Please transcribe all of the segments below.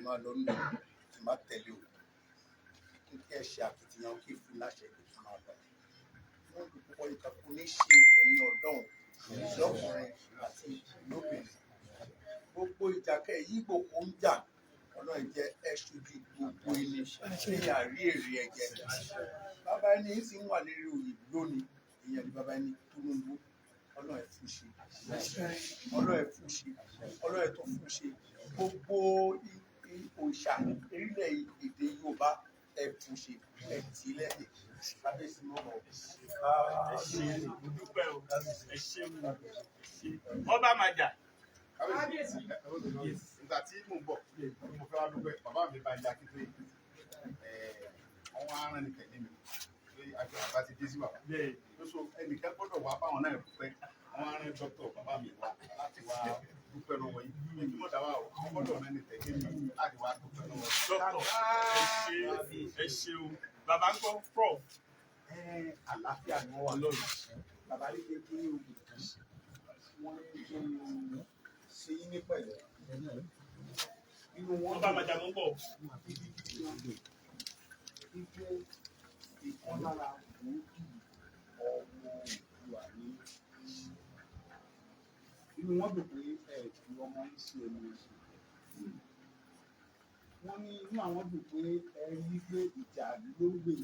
Máa lọ nínú kí n máa tẹ̀lé o, kí ẹ ṣe akitiyan kí fún láṣẹ kí n máa lọ. Wọ́n dùn púpọ̀. Nǹkan kò ní ṣe ẹ̀yin ọ̀dọ́ lọ́kùnrin àti lóbìnrin. Gbogbo ìjàkẹ́ yìí gbogbo ń jà, Ọlọ́run jẹ́ ẹ ṣojú gbogbo ilé ṣé àrí èrè ẹ̀jẹ̀. Bàbá ẹni sì ń wà lérí oyè lónìí, ìyẹn ni bàbá ẹni Tinubu. Ọlọ́run ẹ̀ fún ṣe, Ọlọ́run ẹ̀ fún ṣe, Ọlọ́run ẹ̀ tó fún ṣe. Gbogbo òòṣà orílẹ̀ èdè Yorùbá ẹ̀ fún ṣe, ẹ̀ tì í lẹ́yìn. Kábíyèsí mọ́ ọ̀. Ẹ ṣé, mo dúpẹ́ o, ẹ ṣé mo, ẹ ṣé. Ọba Màjà. Kábíyèsí. Ìgbà tí mò ń bọ̀, mo fẹ́ wá dúpẹ́. Bàbá mi bá ilé Akíntóyè, àwọn aràn ni tẹ̀lé mi pé àjọ àbá ti dé sí bàbá. So ẹnìkan gbọ́dọ̀ wá báwọn náà dúpẹ́. Àwọn aràn dókítà bàbá mi wá láti wá dúpẹ́ lọ́wọ́ yìí. Èmi mọ̀ dáwà o, àwọn gbọ́dọ̀ rẹ̀ ni tẹ̀lé mi láti wá dúpẹ́ lọ́wọ́ yìí. Dókítà, ẹ ṣé, ẹ ṣeun. Bàbá ń kọ́, prof? Àlàáfíà ni wọ́n wà. Bàbá ní kékeré oyè, wọ́n ní kí n ṣe yín ní pẹ̀lẹ́. Inú wọn Ọba Màjà, mo ń bọ̀. wípé ìkan lára gbòógì ọmọ Oòduà ní. Inú wọn dùn pé ẹ fi ọmọ yín sí ẹnu ẹsẹ̀. Wọ́n ní inú àwọn dùn pé ẹ rí pé ìjà ló ń gbè,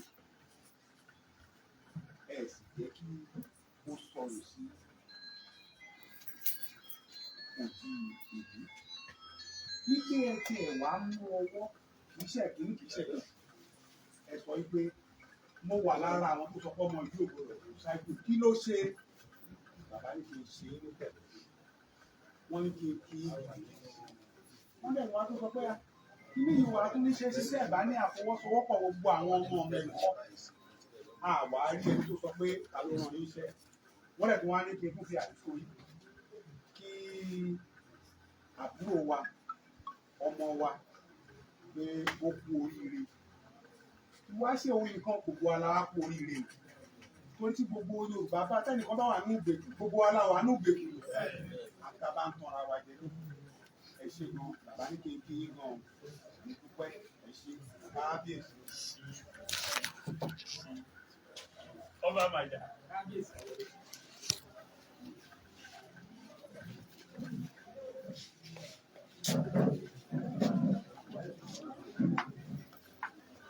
ẹ sì jẹ́ kí ó sọnù sí ojú ìlú, wípé ẹ tiẹ̀ wá mú ọwọ́, kì í ṣe kìíní, kì í ṣe kìíní. Ẹ sọ wípé mo wà lára àwọn tó sọ pé ọmọ yìí ò gbọdọ̀ tó ṣáájú. Kí ló ṣe? Bàbá ní kí n ṣe é ní pẹ̀lú. Wọ́n ní kí n kí wọ́n dẹ̀ wá tó sọ pé kíní yìí wà tún ní ṣe ṣiṣẹ́ ẹ̀bá ní àfọwọ́sowọ́pọ̀ gbogbo àwọn ọmọ mi kọ́. Àwa rí ẹni tó sọ pé ta ló ràn yín iṣẹ́. Wọ́n dẹ̀ tún wá ní kí n tún fi àdúgbò yìí kí àbúrò wa, ọmọ wa, pé ó kú oríire. Wá ṣe òun nìkan, gbogbo wa la wá kú oríire o, torí tí gbogbo Yorùbá bá tẹnìkan bá wà ní ìgbèkùn, gbogbo wa la wà ní ìgbèkùn, àtàbà ń tanra wa jẹ lókun. Ẹ ṣé gan. Bàbá ní kí n kí yín gan o. Mo dúpẹ́, ẹ ṣé, kábíyèsí. Ọba Màjà. Kábíyèsí.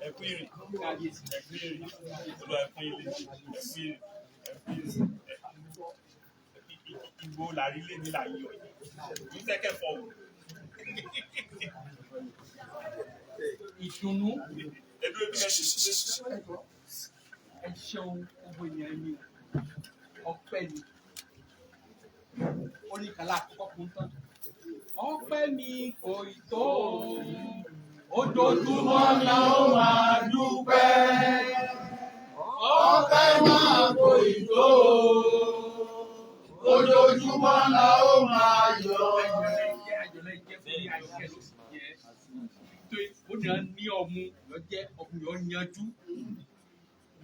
Ẹ kú ìrìn. Kábíyèsí. Ẹ kú ìrìn. Olúwa ẹ fún ilé. Ẹ kú ìrìn. Ẹ kú ìrìn. Ìgbò làrí lé ní làyè ọ̀yẹ́. Ìtẹ́kẹ̀ fọ̀ wò. Ìdùnnú. Ẹdúró bí ẹ ṣe. Ẹ ṣeun, gbogbo ènìyàn mi o. Ọpẹ́ ni oníkàlà àkọ́kọ́ kún tán. Ọpẹ́ mi kò ì tó o, ojoojúmọ́ la ó máa dúpẹ́. Ọpẹ́ máa kò ì tó o, ojoojúmọ́ la ó máa yọ̀. Ó ní ní ọmú yọ jẹ́ ọmú yọ yanjú,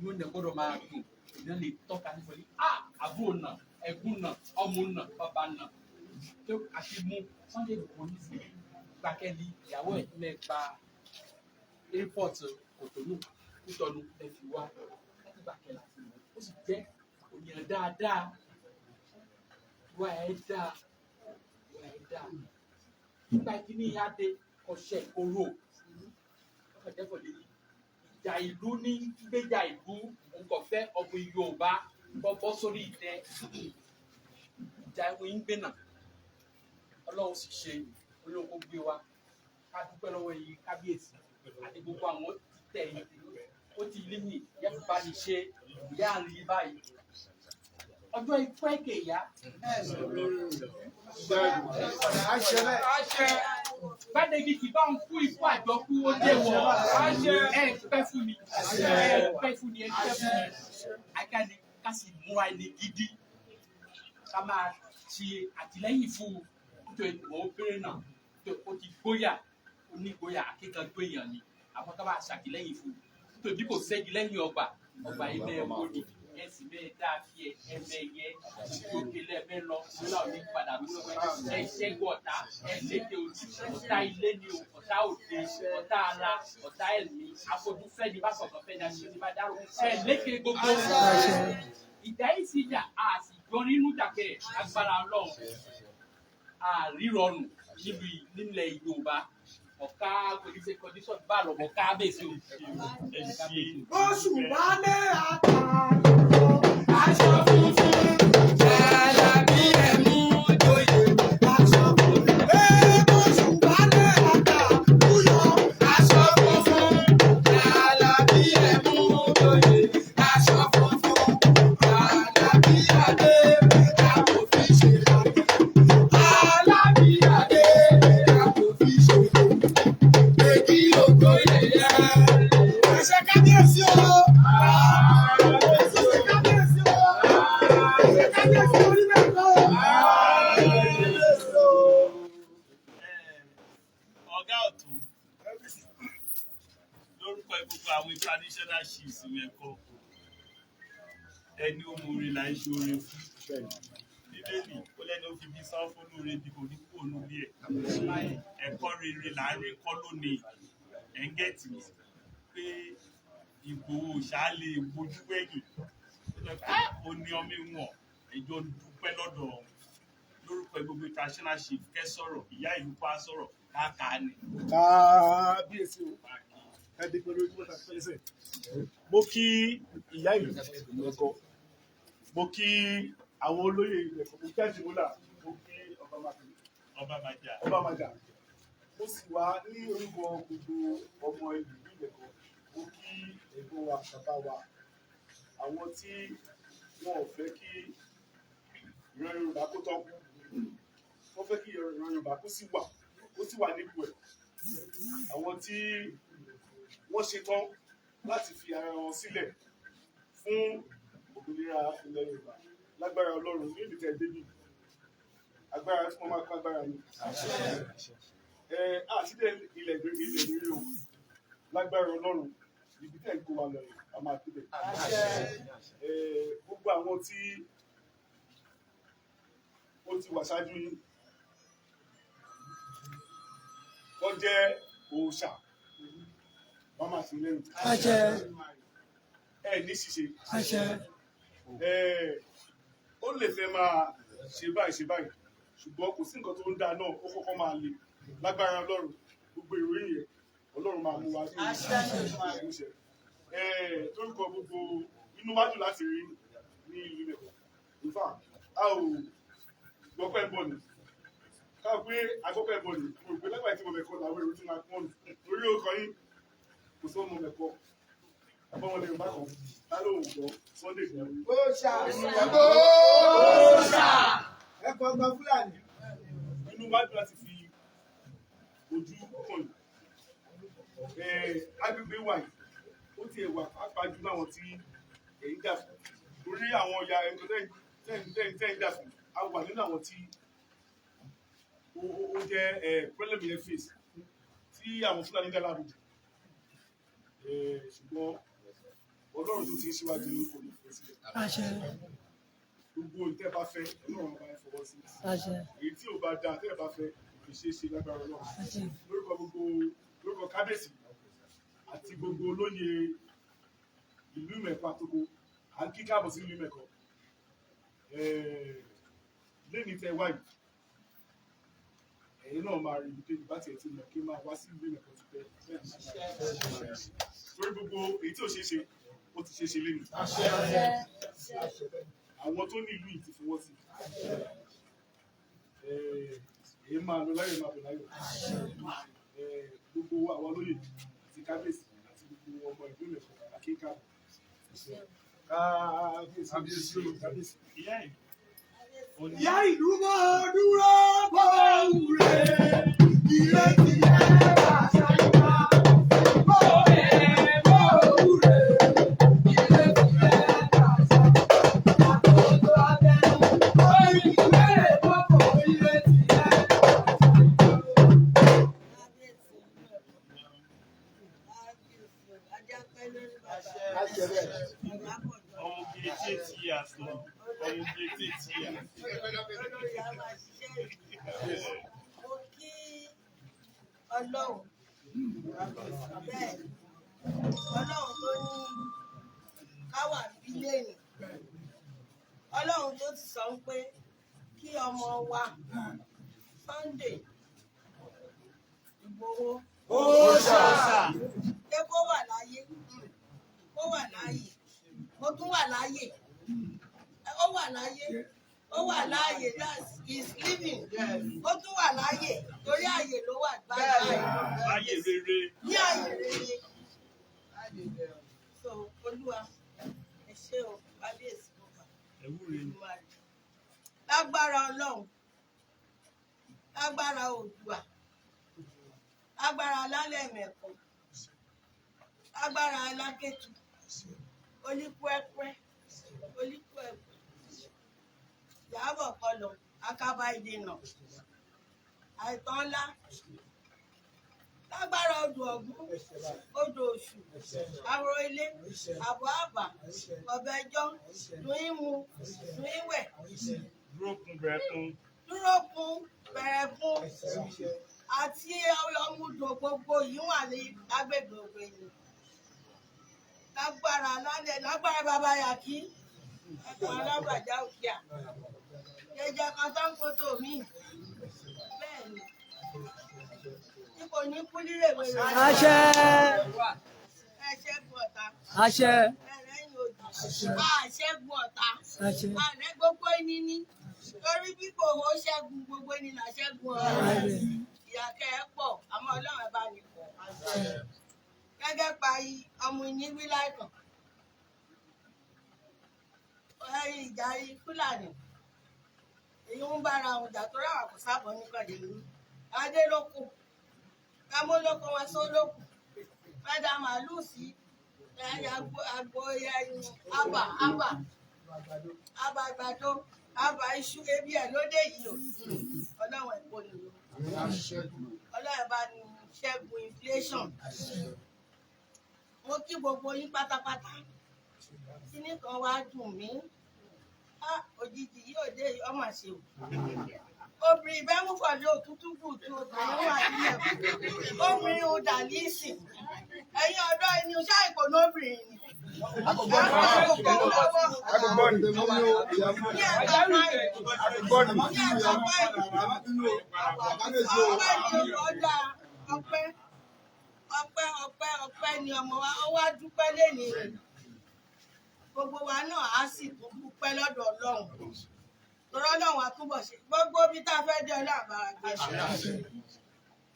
yóò ní gbọ́dọ̀ máa dùn. Èèyàn lè tọ́ka sí pẹ̀lú a àbúrò nà, ẹ̀gbọ́n nà, ọmọ nà, bàbá nà tó àti mú Sunday Igboho nísìnyí gbàkẹ́lì ìyàwó ẹ̀ lẹ́ gba airport Kòtónú Kútọ́nù ẹ fi wá láti gbàkẹ́ láti mú. Ó sì jẹ́ òyìn dáadáa, wà ẹ̀ dáa, wà ẹ̀ dáa. Nígbà kíní yá dé ọ̀sẹ̀ oró ọkọ̀ jẹ́fọ̀ lè ìjà ìlú ní gbéjà ìlú. Nǹkan fẹ́ ọmọ Yorùbá bọ́ bọ́ sórí ìtẹ́ ìjà ìwé ń gbé náà. Ọlọ́run sì ṣe olóko gbé wa. Ká dúpẹ́ lọ́wọ́ yìí, kábíyèsí àti gbogbo àwọn títẹ̀ yìí. Ó ti lé ní ìyá fi bá ní ṣe ìyá àrí báyìí. Ọjọ́ ikú ẹ̀kẹ́ ìyá. Àṣẹ. Gbádẹ́gi kì bá ń kú ikú àjọkú, ó dé wọ̀. Ẹ pẹ́ fún mi, ẹ pẹ́ fún mi, ẹ pẹ́ fún mi. Akáni ká sì múra ẹni gidi, ká máa ṣe àtìlẹ́yìn fún un, nítorí mò ń bèrè náà tó o ti gbóyà, ó ní gbóyà, akíkanjú èèyàn ni. Àwọn ká máa ṣàtìlẹ́yìn fún un, nítorí bí kò ṣẹ́gi lẹ́yìn ọgbà, ọgbà ilé ẹ̀kọ́ ni. Ẹ sì bẹ́ẹ̀ dáa fi ẹ ẹmẹyẹ òkè lẹ́ẹ̀mẹ́ lọ nílà òní padà lọ́wọ́ ẹ ṣẹ́gun ọ̀tá ẹ lékè òdì ọ̀tá ilé ni o ọ̀tá òde ọ̀tá ara ọ̀tá ẹ̀mí afojúfẹ́ ni bá sọ̀tọ̀ fẹ́ ni aṣọ ni bá dárò ẹ lékè gbogbo ìjà yìí sì jà a sì gbọ́ nínú jàkẹ́ agbára Ọlọ́run àrírọrùn níbi nílẹ̀ Yorùbá ọ̀ká kọ́ndíṣọ̀n bá lọ́mọ kábíyèsí o. Ẹ ṣe. Oṣù wálé àtàlùkọ, aṣọ funfun, jàlábí ẹ̀mú joyè, aṣọ funfun. Ee, oṣù wálé àtàlùyọ, aṣọ funfun, jàlábí ẹ̀mú joyè, aṣọ funfun, jàlábí adé, àkòfí ṣe Alábí adé, àkòfí ṣe Èjì ògo yẹyẹ. Ẹ̀ṣẹ̀ kábíyèsí o. Ẹ̀ṣẹ̀ kábíyèsí o. Ẹ̀ṣẹ̀ kábíyèsí orí mẹ́ta o. Ọ̀gá ọ̀tún lórúkọ gbogbo àwọn traditional chiefs mẹ́kọ ẹni ó mú orin là ń ṣe orin fún bíbélì ó lẹ́ni ó fi bí sáfó lóore bí kò ní kó nu bí ẹ̀ ẹ̀kọ́ rere là ń rí kọ́ lónìí ẹ̀ ń gẹ̀tì mi pé Ìgbòho ṣáá lè wojú wẹ̀yìn ó sọ pé "Ah, ó ní ọmọ ìwọ̀n ẹ̀jọ̀ dúpẹ́ lọ́dọ̀ ọ̀hún lórúkọ gbogbo traditional chief kẹ́ sọ̀rọ̀ ìyá ìlú pa sọ̀rọ̀ káàkáà ni. Kábíyèsí o, kábíyèsí pẹ̀lú ojú mọ́ta pẹ́lẹ́sẹ̀. Mo kí ìyá ìlú Ìmẹ̀kọ, mo kí àwọn olóyè Ìmẹ̀kọ, mo kí Àjìmọ́là, mo kí ọba Mákindé, Ọba Bàjá. ọba Májà. Mo sì wá ní orúkọ gbogbo ọmọ ìlú Ìmẹ̀kọ, mo kí ẹ̀gbọ́n wa, bàbá wa, àwọn tí wọn ò fẹ́ kí ìran Yorùbá kó tán, wọ́n fẹ́ kí ìran Yorùbá kó sì wà, kó sì wà nípò ẹ̀. Àwọn tí wọ́n ṣetán láti fi ara wọn sílẹ̀ fún òmìnira ilẹ̀ Yorùbá lágbára Ọlọ́run ní ìlú tẹ̀ débi agbára tí wọ́n máa kó agbára ni. Ẹ àti dé ilẹ̀ ìlérí o lágbára Ọlọ́run ibi tẹ̀ ń kó wa lọ yìí a máa débẹ̀. Ẹ gbogbo àwọn tí ó ti wà ṣáájú yín wọ́n jẹ́ òòṣà wọ́n máa fi lẹ́yìn. Àṣẹ. Ẹ ní ṣíṣe. Àṣẹ. Ẹ ó lè fẹ́ máa ṣe báyìí ṣe báyìí ṣùgbọ́n kò sí nǹkan tó ń dáa náà ó kọ́kọ́ máa le lágbára Ọlọ́run gbogbo ìròyìn yẹn Ọlọ́run máa mú wa sí ìmúṣẹ. Ẹ torúkọ gbogbo inú wájú láti rí ní ìlú Ìmẹ̀kọ. In fact, a ò gbọ́pẹ́ ń bọ̀ ni ká pé agbọ́pẹ́ ń bọ̀ ni mo rò pé lágbàá tí mo mẹ̀kọ làwọn èrò tí máa pọ́n nù torí ó kọ yín kò sọ ọmọ mẹ̀kọ àbọ̀wọlé Yorùbá kan tá ló ń gbọ́ Sunday Igboho. Òòṣà. Òòṣà. Ẹ̀kọ́ ọgbà Fúlàní. Inú wájú láti fi ojú kàn yìí. Ẹ agbègbè wa yìí ó ti ẹ̀wà pàápàá jù láwọn tí èyí dà fún torí àwọn ọ̀yà ẹ̀kọ́ tẹ́ ń dà fún a wà nínú àwọn tí ó jẹ́ problem yẹn face tí àwọn Fúlàní dá láàbùjù. Ṣùgbọ́n Ọlọ́run tó ti ń ṣíwájú yín kò ní fẹ́ sílẹ̀. Àṣẹ. Gbogbo ìtẹ́ bá fẹ́ Ọlọ́run bá yẹn fọwọ́ sí. Àṣẹ. Èyí tí ò bá dáa tẹ́ ẹ bá fẹ́ kò ṣeé ṣe lágbára Ọlọ́run. Àṣẹ. Lórúkọ gbogbo lórúkọ kábíyèsí àti gbogbo olóyè ìlú Ìmẹ̀kọ àtòkò à ń kí káàbọ̀ sí ìlú Ìmẹ̀kọ. Lẹ́ni tẹ́ wá yìí ẹ̀yin náà máa rí ibi débi bá tiẹ̀ ti mọ̀ kí n máa wá sí ìlú Ìmẹ̀kọ ti pẹ́ bẹ́ẹ̀ ni ṣe máa rí. Torí gbogbo èyí tí ò ṣeé ṣe ó ti ṣeé ṣe lẹ́nu. Àwọn tó ní ìlú yìí ti fọwọ́ sí i. Èyí máa lọ láyọ̀ máa bọ̀ láyọ̀. Gbogbo àwọn olóyè àti kábíyèsí àti gbogbo ọmọ ìlú Ìmẹ̀kọ àkíkà. Kábíyèsí o, kábíyèsí. Ìyá ìlú. Ìyá ìlú máa dúró bọ́ òwúrẹ́. Ìrètí ẹ̀ bá ṣàyíká. Bọ́ ẹ̀ bọ́ òwúrẹ́. Ìrètí ẹ̀ bá ṣàyíká. Àkókò abẹ́rù. Orí ìwé kókò ìrètí ẹ̀ bá ṣàyíká. Ọmọ 88 years lọ, ọmọ bí 88 years. Olórí a máa ṣiṣẹ́ ìlú. Mo kí Ọlọ́run bẹ́ẹ̀, Ọlọ́run tó ní ká wà bí lẹ́yìn, Ọlọ́run tó ti sọ pé kí ọmọ wa Sunday Ìgbòho pé kó wà láyé, kó wà láàyè, ó tún wà láàyè, ó wà láyé, ó wà láàyè, that's is living, ó tún wà láàyè torí àyè ló wà báyìí. Láyé rere. Ní àyè rere. So Olúwa, ẹ ṣé o, kábíyèsí bàbá. Ẹwúre. Lágbára Ọlọ́run, lágbára Oòduà, lágbára alálẹ̀ mẹ̀kọ, lágbára alákẹ́tù olíkúẹ́kúẹ́ olíkúẹ́kúẹ́ yàbọ̀ kọlọ̀ akaba ìdènà àìtàn ńlá, lágbára odò ọ̀gbun, odò òṣù, àrò ilé, àbọ̀ àbà, ọ̀bẹjọ́, dùn ín mu, dùn ín wẹ̀. Dúró kun bẹ̀rẹ̀ kun. Dúró kun bẹ̀rẹ̀ kun àti ọmọdé gbogbo yìí wà ní agbègbè Ògbènyì, lágbára lálẹ́, lágbára bàbá yàkí ẹ̀kọ́ alábàjá òkè à jẹjẹ kan tó ń kótó mi bẹ́ẹ̀ ni tí kò ní kú nírèwé rẹ̀. Àṣẹ. Ẹ ṣẹ́gun ọ̀tá. Àṣẹ. Ẹ rẹ́yìn òdì, a ṣẹ́gun ọ̀tá. Àṣẹ. Àrẹ gbogbo ẹni ní torí bí kò ó ṣẹ́gun gbogbo ẹni là ṣẹ́gun ọ̀tá. Ìyàkẹ́ ẹ pọ̀, àmọ́ Ọlọ́run ẹ bá ní pọ̀ gẹ́gẹ́ pa ọmọ ìní wí láìkàn ẹ̀yìn ìjà Fúlàní èyí ń bára àwọn ìjà tó ráwà kò sábọ̀ nìkan dè ní adé ló kù, kámó ló kó wọn só ló kù fẹ́dà màálùú sí ẹ̀yìn àgbo ẹ̀yìn àbà àbà àbà àgbàdo àbà iṣu ebi ẹ̀ lóde yìí o. Ọlọ́run ẹ̀ kò nìyó, Ọlọ́run bá ní ṣẹ́gun inflation. Mo kí gbogbo yín pátápátá. Kíní kan wá dùn mí. Á òjijì yóò dé ọmọ ṣe o. Obìnrin bẹ́ẹ̀ mú fọ̀lẹ́ òtútù kù tó obìnrin wà nílẹ̀, obìnrin ò dà lísìn. Ẹ̀yin ọ̀dọ́ ẹni ṣáà ìkò lóbìnrin ni. Ní ẹ̀ka báyìí, ní ẹ̀ka báyìí, ọpẹ́ ni ọjà, ọpẹ́, ọpẹ́, ọpẹ́, ọpẹ́ ni ọmọ wa ó wá dúpẹ́ lénìí. Gbogbo wa náà á sì tún dúpẹ́ lọ́dọ̀ Ọlọ́run tọ́rọ́ Ọlọ́run á túbọ̀ ṣe gbogbo bí tá a fẹ́ dé. Ọlọ́run àbára gbé ṣe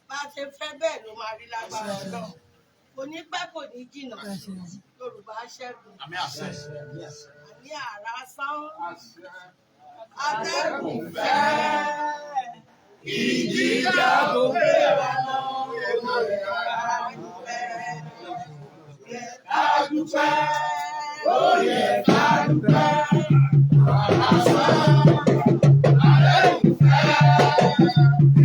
bá a ṣe fẹ́ bẹ́ẹ̀ ló máa rí lágbára Ọlọ́run. Kò ní pẹ́, kò ní jìnnà, Yorùbá ṣẹ́gun. Àní àrá sán, atẹ́gùn fẹ́, ìjìjà kò gbé wa lọ. Ká dúpẹ́, ó yẹ ká dúpẹ́. Àrá sán, atẹ́gùn fẹ́,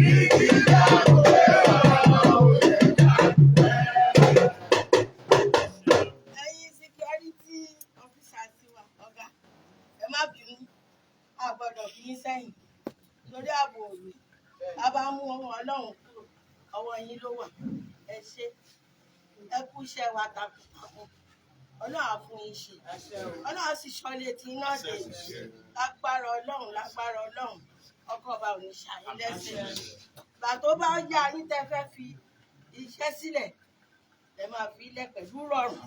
ìjìjà kò gbé wa lọ. Ó yẹ ká dúpẹ́. Ẹ̀yin security officer tiwa, ọ̀gá, ẹ má bínú, a gbọ́dọ̀ fi yín sẹ́yìn torí ààbò òwe a bá mú ohun Ọlọ́run kúrò, ọwọ́ yín ló wà. Ẹ ṣé, ẹ kú iṣẹ́ wa takuntakun. Ọlọ́run á fún yín ṣe, Ọlọ́run á sì ṣọlé tí iná dé lágbára Ọlọ́run, lágbára Ọlọ́run. Ọkọ̀ ọba ò ní ṣàyín lẹ́sẹ̀. Ìgbà tó bá yá yín tẹ́ fẹ́ fi iṣẹ́ sílẹ̀, ẹ máa fi ilẹ̀ pẹ̀lú rọrùn,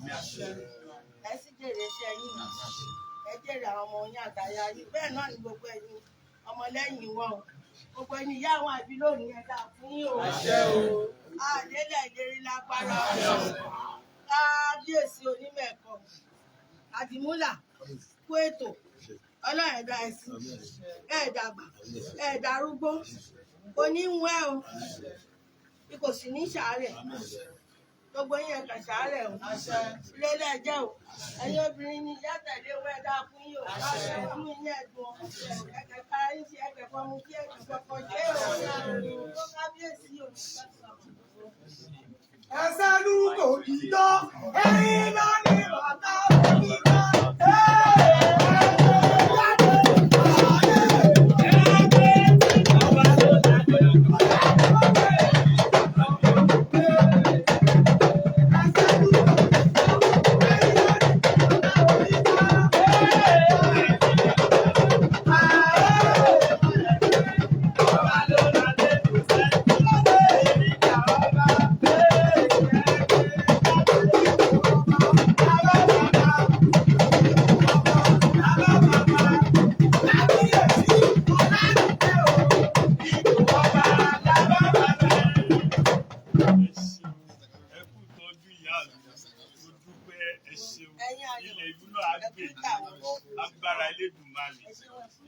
ẹ sì jèrè iṣẹ́ yín, ẹ jèrè àwọn ọmọ yín àtàyà yín. Bẹ́ẹ̀ náà ni gbogbo ẹ̀yin ọmọlẹ́yìn wọn o, gbogbo ẹni ìyá àwọn àbí lónìí, ẹ dáa fún yín o. Àdélẹ̀ ìlérí lágbára Ọlọ́run. Kábíyèsí onímẹ̀kọ àdìmúlà kú ètò. Ọlọ́run ẹ̀dá ẹ̀sìn ẹ̀ dàgbà ẹ̀ darúgbó oníwọ̀n o, bí kò sì ní sàárẹ̀. Gbogbo yín ẹ̀ka sàárẹ̀ o, ilé lẹ́jẹ̀ o. Ẹ̀yin obìnrin ni ìyá tẹ̀lé owó, ẹ̀dá fún yín o. Inú yín ẹ̀dùn, ẹ̀kẹ̀ka yín ṣe ẹ̀kẹ̀kọ́ mu kí ẹ̀kẹ̀kọ́ jẹ́ o. Tó kábíyèsí o. Ẹsẹ̀ lù kò kí tọ́, ẹ̀yin náà ní bàtà òkú tọ́.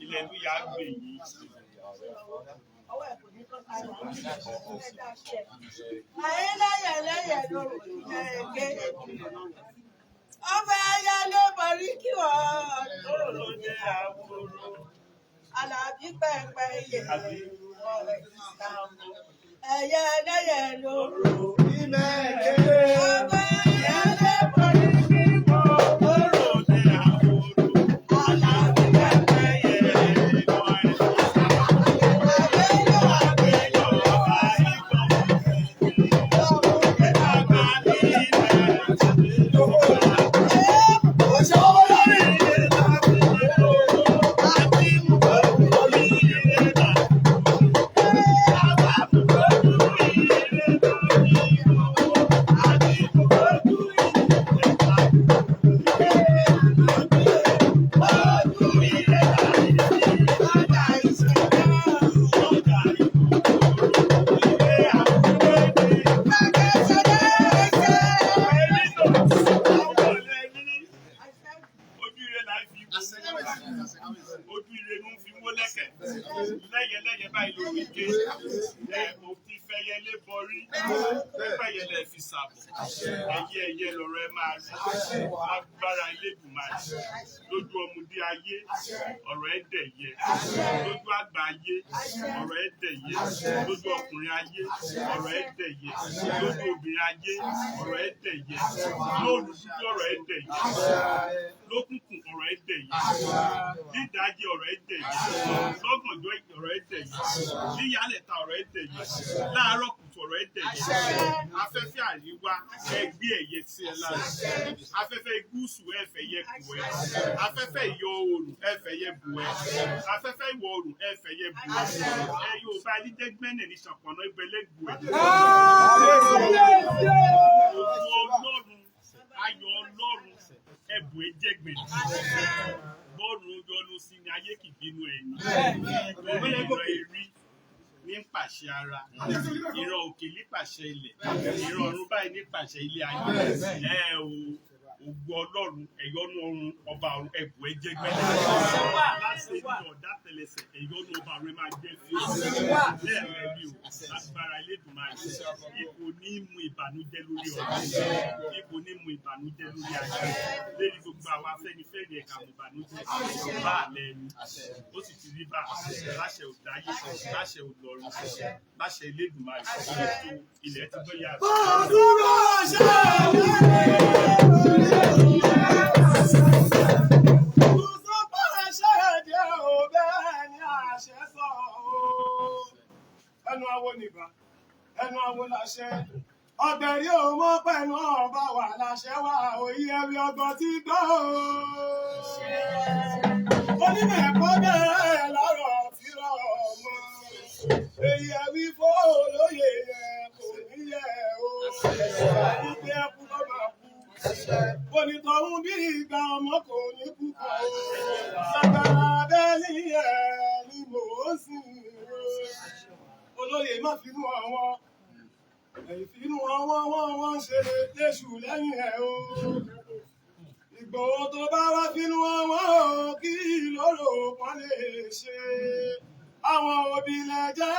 Ilẹ̀ ló yà á gbè yín. Ọwọ́ ẹ̀ kò ní kọ́ sáré. Ẹ dá sí ẹ. Ayé lẹ́yẹ̀ lẹ́yẹ̀ lóru ìjẹ́ èké. Ọba ẹyẹ ló borí kí wọ́n Lóró jẹ́ àwòrò. Àlàbí pẹ́pẹ́ yẹ. Àbí? Ẹyẹ lẹ́yẹ̀ lóru. Ọba ẹyẹ ló borí kí wọ́n. Lóró jẹ́ àwòrò. Àlàbí pẹ́pẹ́ yẹ. Ojú ire là ń fi wo, ojú ire ló ń fi wó lẹ́kẹ̀. Lẹ́yẹlẹ́yẹ báyìí ló fi gé. Ẹ kò ti fẹyẹlé bọrí. Pẹ́pẹ́yẹlẹ fi sàbọ̀. Ẹyẹ ẹyẹ lọ̀rọ̀ ẹ máa rí. Agbára Elédùmarè. Lójú ọmọdé ayé, ọ̀rọ̀ ẹ dẹ̀ yẹ. Lójú àgbà ayé, ọ̀rọ̀ ẹ dẹ̀ yẹ. Lójú ọkùnrin ayé, ọ̀rọ̀ ẹ dẹ̀ yẹ. Lójú obìnrin ayé, ọ̀rọ̀ ẹ dẹ̀ yẹ. Lóòrùn dúdú ọ̀rọ̀ ẹ dẹ̀ yẹ. Lókùnkùn ọ̀rọ̀ ẹ dẹ̀ yẹ. Dídájí ọ̀rọ̀ ẹ dẹ̀ yẹ. Lọ́gànjọ́ ọ̀rọ̀ ẹ dẹ̀ yẹ. Níyàlẹ̀ta ọ̀rọ̀ ẹ dẹ̀ yẹ. Láàárọ̀ kùtù ọ̀rọ̀ ẹ dẹ̀ yẹ. Afẹ́fẹ́ àríwá ẹ gbé ẹ̀yẹ sí ẹ lára. Afẹ́fẹ́ gúúsù ẹ fẹ̀yẹ bù ẹ. Afẹ́fẹ́ ìyọ oòrùn ẹ fẹ̀yẹ bù ẹ. Afẹ́fẹ́ ìwọ̀ oòrùn ẹ fẹ̀yẹ bù ẹ. Ẹ yóò bá ẹlídẹ́gbẹ́nẹ̀ ní ṣàpọ̀nà ìgbẹ́lẹ́gbù ẹ. Ògo Ọlọ́run, ayọ̀ Ọlọ́run, ẹ̀bùn ẹ̀jẹ̀gbẹ̀. Bọ́ọ̀rùn yọnu sí ni ayé kì í bínú ẹni. Torí ìran erí ní ń pàṣẹ ara, ìran òkè ní pàṣẹ ilẹ̀, ìran ọ̀run báyìí ní pàṣẹ ilé ayé. Ẹ o, ògo Ọlọ́run, ẹ̀yọ́nú ọ̀run, ọba ọ̀run, ẹ̀bùn ẹ̀jẹ̀gbẹ̀. Láti ní ọ̀dá tẹlẹsẹ̀, ẹ̀yọ́nú ọba ọ̀run ẹ máa jẹ́ fún bẹ́ẹ̀ rẹ̀ bí o, agbára Elédùmarè. Ipò ní mú ìbànújẹ́ lórí ọ̀rọ̀, ipò ní mú ìbànújẹ́ lórí ayé, lérí gbogbo àwa Afẹ́nifẹ́re ẹ̀ka mú ìbànújẹ́ bá àlẹ́ ẹni, ó sì ti rí bá láṣẹ òdáyé, láṣẹ òlọ́run, láṣẹ Elédùmarè, ètò ilẹ̀ ti gbọ́ yàrá. Ẹnu awo nìbà, ẹnu awo láṣẹ. Ọ̀gbẹ̀rí ò mọ̀ pẹ̀lú ọba wà láṣẹ wà òye ẹbí ọgbọ́n ti gbọ́ o. Onímọ̀ ẹ̀kọ́ bẹ̀rẹ̀ lọ́rọ̀ tí rọ̀ mọ́. Èyí ẹ̀wí fó lóye yẹn kò ní yẹ o. Ìgbé ẹkú ló máa kú. Onítọ̀hún bí ìgbà ọmọ kò ní kú kọ́ o. Agbára abẹ́lé ẹ̀ ni mò ń sìn o. Olóyè má fi mú àwọn ẹ̀yìn fínú àwọn wọ́n wọ́n ń ṣe léṣù lẹ́yìn ẹ̀ o. Ìgbòho tó bá wá fínú àwọn o kí lóró kan lè ṣe. Àwọn òbí lẹ jẹ́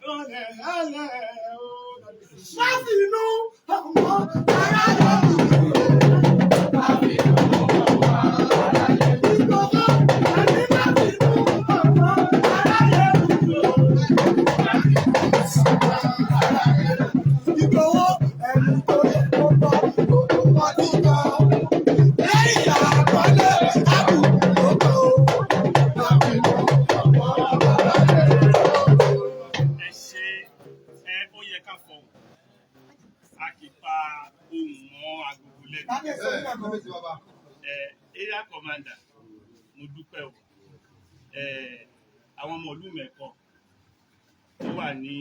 lọ́lẹ̀ ẹlẹ́ o. Má fínú ọmọ aráyé Ìgbòho àní má fínú ọmọ aráyé Ìgbòho ẹni tó yẹ kó gbọ́ gbogbo wọn ti gbọ́. Lẹ́yìn àkọlé àbùkù ló kọ́ o. Ẹ ṣe ẹ, ó yẹ ká fọhùn, a kì í pa ohùn mọ́ agogo lẹ́nu. Ẹ area commander, mo dúpẹ́ o. Ẹ àwọn ọmọ ìlú Mẹ́kọ tó wà ní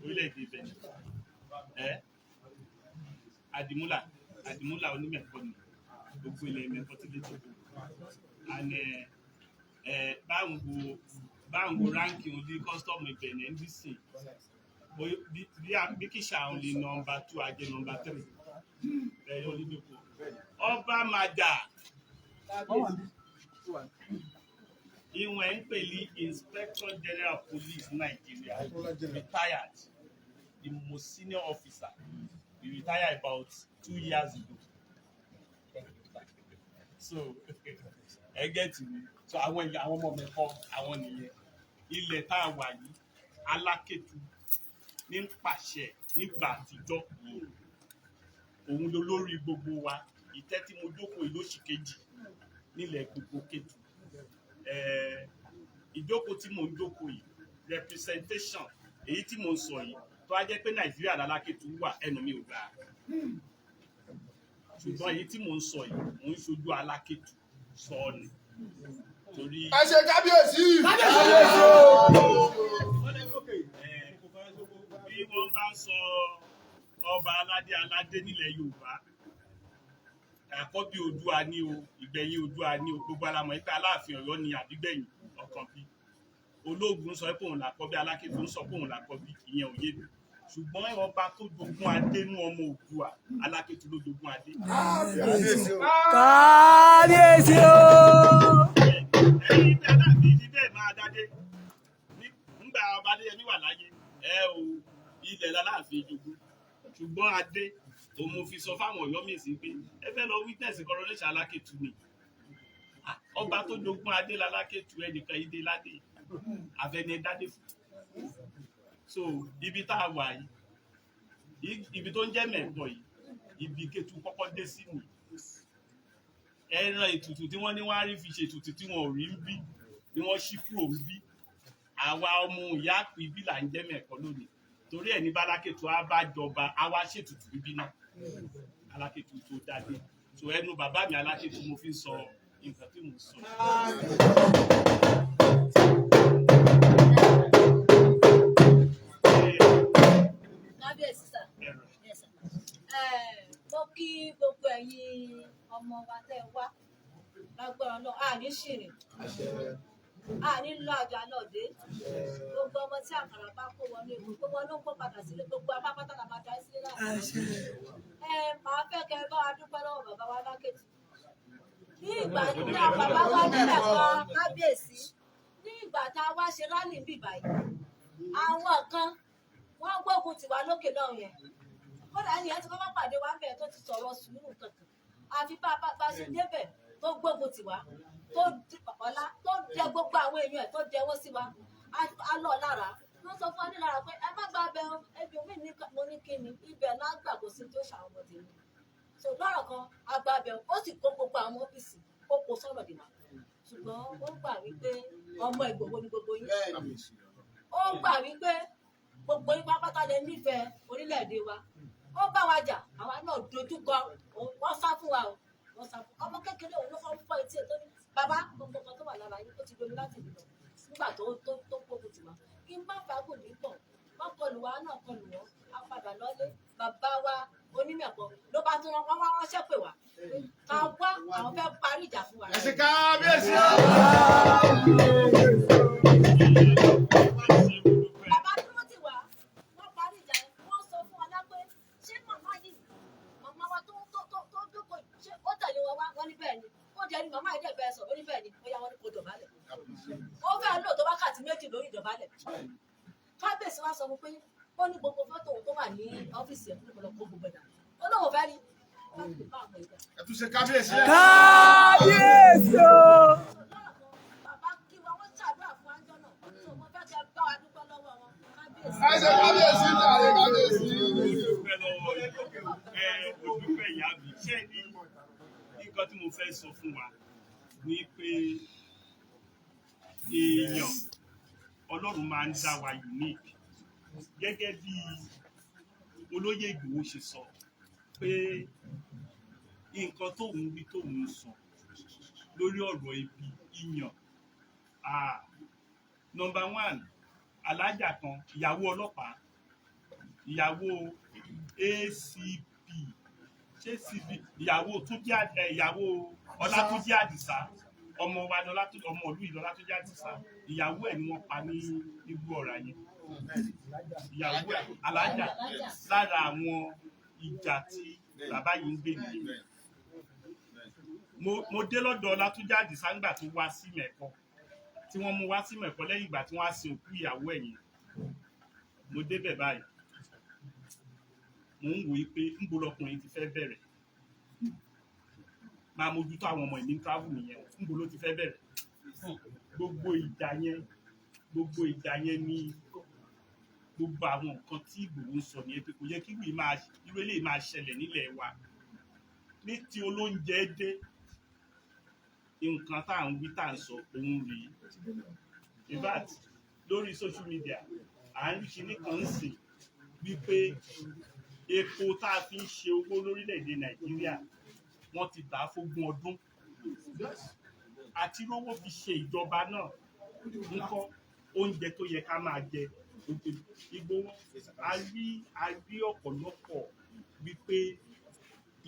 orílẹ̀-èdè Benin, ẹ Àdìmúlà, Àdìmúlà onímẹ̀kọ ni gbogbo ilẹ̀ Mẹ́kọ tí lè tó. And ẹ ẹ báwo báwo ránkì òun di kọ́sítọ́ọ̀mù Benin ndc bí kìsà òun lè nọmba 2 ajé nọmba 3 ẹ yóò ní dòkó ọba màdà. Ìwọ̀n ẹ̀ ń pè ní Inspector General of Police Nigeria, retired, the most senior officer. He retired about 2 years ago. So ẹ get mi. So àwọn èèyàn, àwọn ọmọ mi kọ́ àwọn nìyẹn. Ilẹ̀ tá a wà yìí, Alákẹ́tù ní ń pàṣẹ nígbà àtijọ́. Òun ló lórí gbogbo wa. Ìtẹ́ tí mo jókòó yìí lóṣù kejì nílẹ̀ gbogbo Kétu. Ìjókòó tí mò ń jókòó yìí, representation èyí tí mò ń sọ yìí, tó á jẹ́ pé Nàìjíríà l'Alákẹ́tù wà, ẹnu mi ò gbà á. Ṣùgbọ́n èyí tí mò ń sọ yìí, mò ń ṣojú Alákẹ́tù sọ ọ́ ni. Torí Ẹ ṣe kábíyèsí. Bí wọ́n bá ń sọ ọba aládé aládé nílẹ̀ Yorùbá, àkọ́bí Oòduà ní o, ìgbẹ̀yìn Oòduà ní o, gbogbo alamọ̀ yìí pé Aláàfin Ọ̀yọ́ ni àbígbẹ̀yìn Ọ̀kànbí. Ológun sọ pé òun làkọ́bí, Alákẹ́tù ń sọ pé òun làkọ́bí, ìyẹn ò yé mi. Ṣùgbọ́n ọba tó jogún adé nú ọmọ Oòduà, Alákẹ́tù ló jogún adé. Kábíyèsí o. Ẹ̀yin tí Aláàfin ti bẹ́ẹ̀ máa dádé nígbà ọba Adéyẹmí wà láyé ẹ o, ilẹ̀ l'Aláàfin jogún, ṣùgbọ́n adé òun mo fi sọ fáwọn Ọ̀yọ́mèsì pé ẹ fẹ́ lọ witness coronation Alákẹ́tù ni. Ah, ọba tó jogún adé l'Alákẹ́tù, ẹnìkan yìí dé ládé àfẹni dádé fún. So ibi tá a wà yìí, ibi tó ń jẹ́ Mẹ̀kọ yìí, ibi Kétu kọ́kọ́ dé sí nìyí. Ẹran ètùtù tí wọ́n ní wọ́n á rí fi ṣe ètùtù tí wọn ò rí ń bí ni wọ́n ṣí kúrò ń bí. Àwa ọmọ ìyá ibi là ń jẹ́ Mẹ̀kọ lónìí. Torí ẹ̀ ní bálákẹ́tù á bá jọba, á wá ṣètùtù níbí náà, Alákẹ́tù tó dáadé. So ẹnu bàbá mi Alákẹ́tù mo fi ń sọ nǹkan tí mò ń sọ. Kábíyèsí sà. Yes, sir. Mo kí gbogbo ẹ̀yin ọmọ wa tẹ́ ẹ wá. Lágbára náà, a ní ṣìrìn, a ní lọ àjọ àlọ́dé. Gbogbo ọmọ tí àkàrà bá kó wọnú egbò, gbogbo wọn ló ń kó padà sílé, gbogbo apápátá la máa darí sílé láàrin. Ẹ màá fẹ́ kẹ́ ẹ bá wa dúpẹ́ lọ́wọ́ bàbá wa Lákẹ́tù ní ìgbà tí àwọn bàbá wa nílẹ̀ kan. Kábíyèsí, ní ìgbà tá a wá ṣe rally bì báyìí, àwọn kan wọ́n gbógun tiwa lókè náà yẹn. Kódà ẹni yẹn ti kọ́kọ́ pàdé wa ń bẹ̀ tó ti sọ̀rọ̀ sùúrù kankan, àfi bá a ṣe débẹ̀ tó gbógun tiwa, tó di ọ̀la, tó dẹ gbogbo àwọn èèyàn ẹ̀, tó dẹwọ́ sí wa. A lọ lára, wọ́n sọ fún wa ní lára pé ẹ má gba abẹ o, ẹbí mi ní mo ní kí ni ibẹ̀ náà gbà, kò sí tó ṣàwọn ọmọ tèmi. So lọ́rọ̀ kan, agba abẹ, ó sì kó gbogbo àwọn ọ́fíìsì, ó kó sọ̀rọ̀ dìnnà. Ṣùgbọ́n ó gbà wípé ọmọ Ìgbòho ni gbogbo yín, ó gbà wípé gbogbo yín pápátá lè nífẹ̀ẹ́ orílẹ̀-èdè wa. Ó bá wa jà, àwa náà dojú kọ. Wọ́n sá fún wa o, wọ́n sá fún ọmọ kékeré. Òun ló kọ́ fọ́ etí ẹ̀ tó ní bàbá, gbogbo nǹkan tó wà lára yín, ó ti domi láti ìlú lọ nígbà tó gbógun tì wá. Kí n má fàágùn ní pọ̀, wọ́n kọlù wa náà, kọlù wọ́n, á padà lọ́lé. Bàbá wa onímẹ̀kọ ló bá tún wọn wá ránṣẹ́ pè wá ká wá, àwọn fẹ́ parí ìjà fún wa. Ẹ ṣe kábíyèsí. Bàbá dúró tì wá, wọ́n parí ìjà yẹn. Wọ́n sọ fún wa lápé ṣé màmá yìí, màmá wa tó jókòó yìí, ṣé ó tẹ̀lé wọn wá? Wọ́n ní bẹ́ẹ̀ ni. Ó jẹ́ ní màmá yìí dẹ̀ bẹ́ẹ̀ sọ, ó ní bẹ́ẹ̀ ni. Ó yá, wọn ní kó dọ̀bálẹ̀. Ó fẹ́ lò tó wákàtí 2 lórí ìdọ̀bálẹ̀. Kábíyèsí wa sọ fún pé ó ní gbogbo fọ́tò òun tó wà ní ọ́fíìsì ẹ̀, fún kó gbogbo ẹ̀dá. Ó lóun fẹ́ rí láti bá àwọn ìgbà. Ẹ tún ṣe kábíyèsí. Kábíyèsí o. Bàbá kí wa, wọ́n ṣàdúrà fún ájọ́ náà tó mo fẹ́ kẹ́ bá wa dúpẹ́ lọ́wọ́ wọn, kábíyèsí. Ẹ ṣe kábíyèsí jàre, kábíyèsí. Dúpẹ́ lọ́wọ́ ẹ, mo dúpẹ́ ìyá mi. Ṣé ní nǹkan tí mo fẹ́ sọ fún wa ni pé èèyàn, Ọlọ́run máa ń dá wa unique. Gẹ́gẹ́ bí olóyè Ìgbòho ṣe sọ pé nǹkan tóun wí, tóun sọ lórí ọ̀rọ̀ ibi ìyàn. Ah, number one, alájà kan, ìyàwó ọlọ́pàá, ìyàwó ACP, ṣé CP, ìyàwó Túnjí, ìyàwó Ọlátúnjí Àdìsá, ọmọ wa ni Ọlátúnjí, ọmọ ìlú ìlú Ọlátúnjí Àdìsá, ìyàwó ẹ̀ ni wọ́n pa ní Igbó Ọ̀rà yẹn. Ìyàwó ẹ̀, alájà, lára àwọn ìjà tí bàbá yìí ń gbé nìyẹn. Mo dé lọ́dọ̀ Ọlátúnjí Àdìsá ńgbà tó wá sí Mẹ̀kọ. Tí wọ́n mú wá sí Mẹ̀kọ́ lẹ́yìn ìgbà tí wọ́n á sin òkú ìyàwó ẹ̀yìn, mo débẹ̀ báyìí, mo ń wòye pé ńbo lọkùnrin ti fẹ́ bẹ̀rẹ̀ máa mójútó àwọn ọmọ ìní travel nìyẹn, ńbo ló ti fẹ́ bẹ̀rẹ̀. Gbogbo ìjà yẹn, gbogbo ìjà yẹn ni gbogbo àwọn nǹkan tí Ìgbòho ń sọ nìyẹn, pé kò yẹ kí irú eléyìí máa ṣẹlẹ̀ nílẹ̀ wa. Ní ti olóúnjẹ dé, nǹkan tá à ń wí tá à ń sọ òun rèé. In fact, lórí social media, à ń rí kinní kan ń sìn wípé epo tá a fi ń ṣe owó lórílẹ̀‐èdè Nàìjíríà, wọ́n ti tà á fógún ọdún, àti rówó fi ṣe ìjọba náà ńkọ́, oúnjẹ tó yẹ ká máa jẹ. Ìgbòho, a rí ọ̀pọ̀lọpọ̀ wípé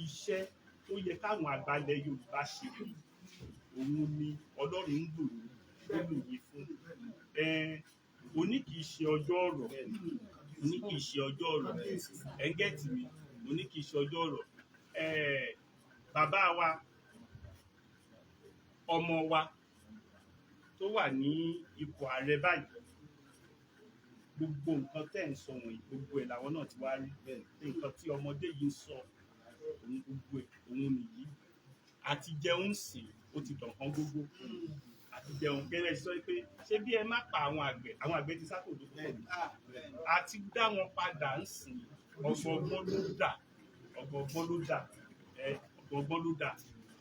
iṣẹ́ tó yẹ káwọn àgbàlẹ̀ Yorùbá ṣe, òun ni Ọlọ́run ń lò ní ó lò yìí fún ẹ. Òní kìí ṣe ọjọ́ ọ̀rọ̀, òní kìí ṣe ọjọ́ ọ̀rọ̀. Ẹ̀ ń get mi? Òní kìí ṣe ọjọ́ ọ̀rọ̀. Ẹ bàbá wa, ọmọ wa tó wà ní ipò ààrẹ báyìí, gbogbo nǹkan tẹ́ ń sọ wọ̀nyí, gbogbo ẹ̀ làwọn náà ti wá rí. Nǹkan tí ọmọdé yìí ń sọ òun, gbogbo ẹ̀ òun nìyí. Àti jẹun sìn, ó ti dọ̀kan gbogbo àti jẹun gẹ́gẹ́ sọ pé ṣé bí ẹ má pa àwọn àgbẹ̀, àwọn àgbẹ̀ ti sákò tó pọ̀, àti dá wọn padà ń sìn. Ọgbọ̀ngbọ́n ló dà, ọgbọ̀ngbọ́n ló dà, ẹ ọgbọ̀ngbọ́n ló dà.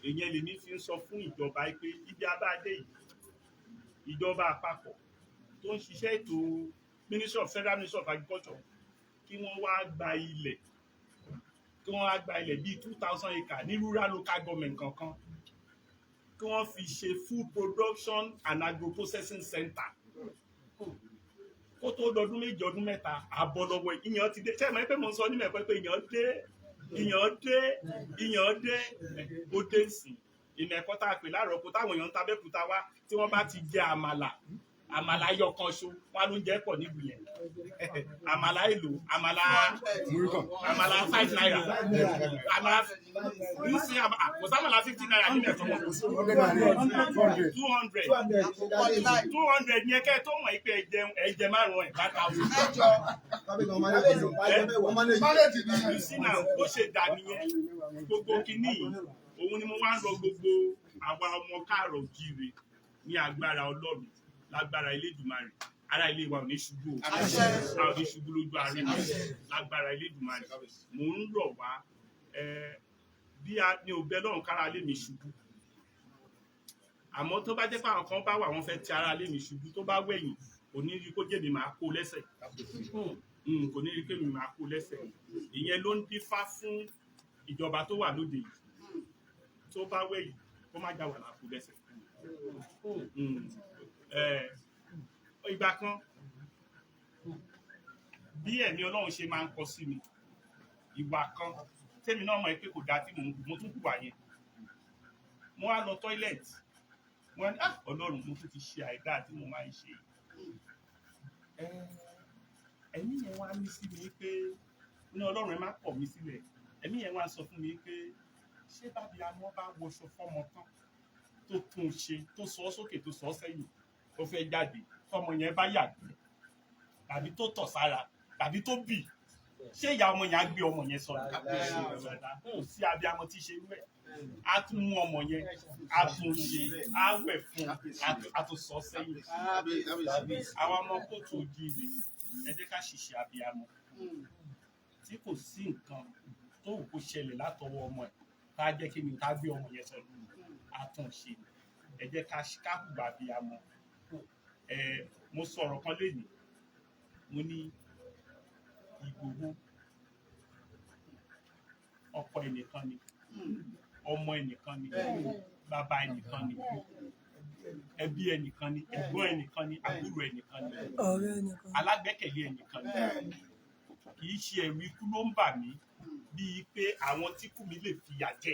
Ìyẹn lèmi fi ń sọ fún ìjọba pé ibi abáadé yìí, ìjọba àpapọ̀ tó ń ṣiṣẹ́ ètò Ministry of Federal Ministry of Agriculture, kí wọ́n wá gba ilẹ̀, kí wọ́n wá gba ilẹ̀ bíi 2,000 acre ní rural local government kankan, kí wọ́n fi ṣe food production and agro-processing center. Kó tó dọdún 2, ọdún 3, àbọ̀ lọ́wọ́ ìyàn ti dé. Ṣé ẹ mọ̀ pé mo ń sọ ní Mẹ̀kọ́ pé ìyàn dé, ìyàn dé, ìyàn dé, ó dé sí ìmọ̀ ẹ̀kọ́ tá a pè láàárọ̀ kó táwọn èèyàn ń tabẹ́kúta wá, tí wọ́n bá ti jẹ àmàlà, àmàlà ayọ̀ kan ṣo wọn ló ń jẹ́ pọ̀ nílùú yẹn. Àmàlà èlò, àmàlà ₦5, àmàlà nísìnyí, kò sámàlà ₦50 nílẹ̀ tó mọ̀. 200, 200 yẹn, kẹ́ ẹ tó mọ̀ pé ẹ jẹun, ẹ jẹ márùn-ún ẹ̀ bá thousand. You see now, bó ṣe dà nìyẹn. Gbogbo kinní yìí, òun ni mo wá ń rọ gbogbo àwa ọmọ káàrọ̀ jíire. Ní agbára Ọlọ́run, lágbára Elédùmarè, ará ilé wa ò ní ṣubú o, a ò ní ṣubú lójú ara mi. Lágbára Elédùmarè, mò ń rọ̀ wá bí a ní ò bẹ lọ́run kára ilé mi ṣubú, àmọ́ tó bá jẹ́ pé àwọn kan bá wà, wọ́n fẹ́ ti ara ilé mi ṣubú, tó bá wẹ̀yìn, kò ní rí kó jẹ́ mi máa kó lẹ́sẹ̀. Kò ní rí pé mi máa kó lẹ́sẹ̀. Ìyẹn ló ń dífá fún ìjọba tó wà lóde yìí, tó bá wẹ̀yìn, kó má já wà láàkó lẹ́sẹ̀. Ìgbà kan, bí ẹ̀mí Ọlọ́run ṣe máa ń kọ sí mi, ìwà kan tèmi náà mọ̀ pé kò dáa tí mò ń mo tún hùwà yẹn, mo wá lọ toilet, mo wá ní, "Ah, Ọlọ́run, mo tún ti ṣe àìdáa tí mo máa ń ṣe." Ẹ̀mí yẹn wá mí sí mi pé ní Ọlọ́run, ẹ má kọ̀ mí sílẹ̀. Ẹ̀mí yẹn wá sọ fún mi pé ṣé bábí amọ́ bá wọṣọ fọ́mọ tán, tó tún un ṣe, tó sọ ọ́ sókè, tó sọ ọ́ sẹ́yìn, tó fẹ́ jáde, tọmọ yẹn bá yàgbẹ́ tàbí tó tọ̀ sára tàbí tó bì, ṣé ìyá ọmọ yẹn á gbé ọmọ yẹn sọnù? Kò sí abiyamọ tí ṣe irú ẹ̀. Á tún mú ọmọ yẹn, á tún ṣe, á wẹ̀ fún un, á tún sọ sẹ́yìn. Àwọn ọmọ kóòtù ojíire, ẹ jẹ́ ká ṣiṣẹ́ abiyamọ tí kò sí nǹkan tó wù kó ṣẹlẹ̀ látọwọ́ ọmọ ẹ̀ ká jẹ́ kí ni ká gbé ọmọ yẹn sọnù, á tún ṣe. Ẹ jẹ́ ká hùwà abiyamọ. Ẹ mo sọ̀rọ̀ kan lénìí, mo ní Ìgbòho, ọkọ ẹnìkan ni, ọmọ ẹnìkan ni, bàbá ẹnìkan ni, ẹbí ẹnìkan ni, ẹ̀gbọ́n ẹnìkan ni, àbúrò ẹnìkan ni, ọ̀rẹ́ ẹnìkan. Alágbẹ́kẹ̀lé ẹnìkan ni. Kì í ṣe ẹ̀rù ikú ló ń bà mí bíi pé àwọn tí kú mi lè fìyà jẹ